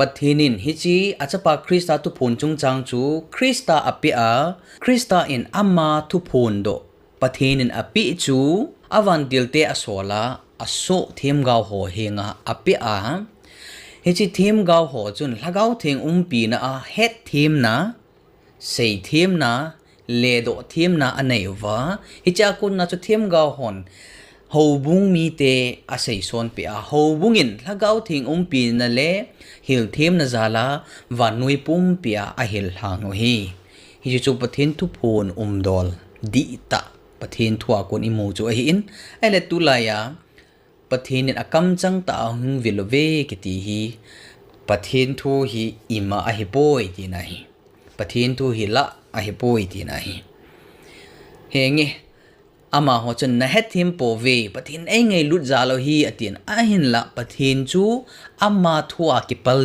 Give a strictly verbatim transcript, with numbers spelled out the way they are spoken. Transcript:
Pathen in hiche achapa Christa thuphon chungchang chu Christa apeh a, Christa in ama thuphon doh Pathen in apeh chu, avantilte asol a, asoh themgao ho henga apeh a, hiche themgao ho chun Lhagao Theng umpina a hetthemna, seithemna, ledoh themna anei uva, hichea kona chu themgao hon houbung mite aseisonpeh a, houbung in Lhagao Theng umpina le hilthemna jal a vannoi pumpi a ahil lhang u ahi. Hiche chu Pathen thuphon umdol dihtah Pathen thua kon imu chu ahin, ahile tulai a Pathen in akamchang tah a hung vil uve kiti hi, Pathen thu hi ima ahipoi tina ahi. Pathen thu hi lah ahipoi tina ahi. Henge, amaho chun nahethem pouve, Pathen eingailut jal u ahi atin, ahinla Pathen chu ama thua kipal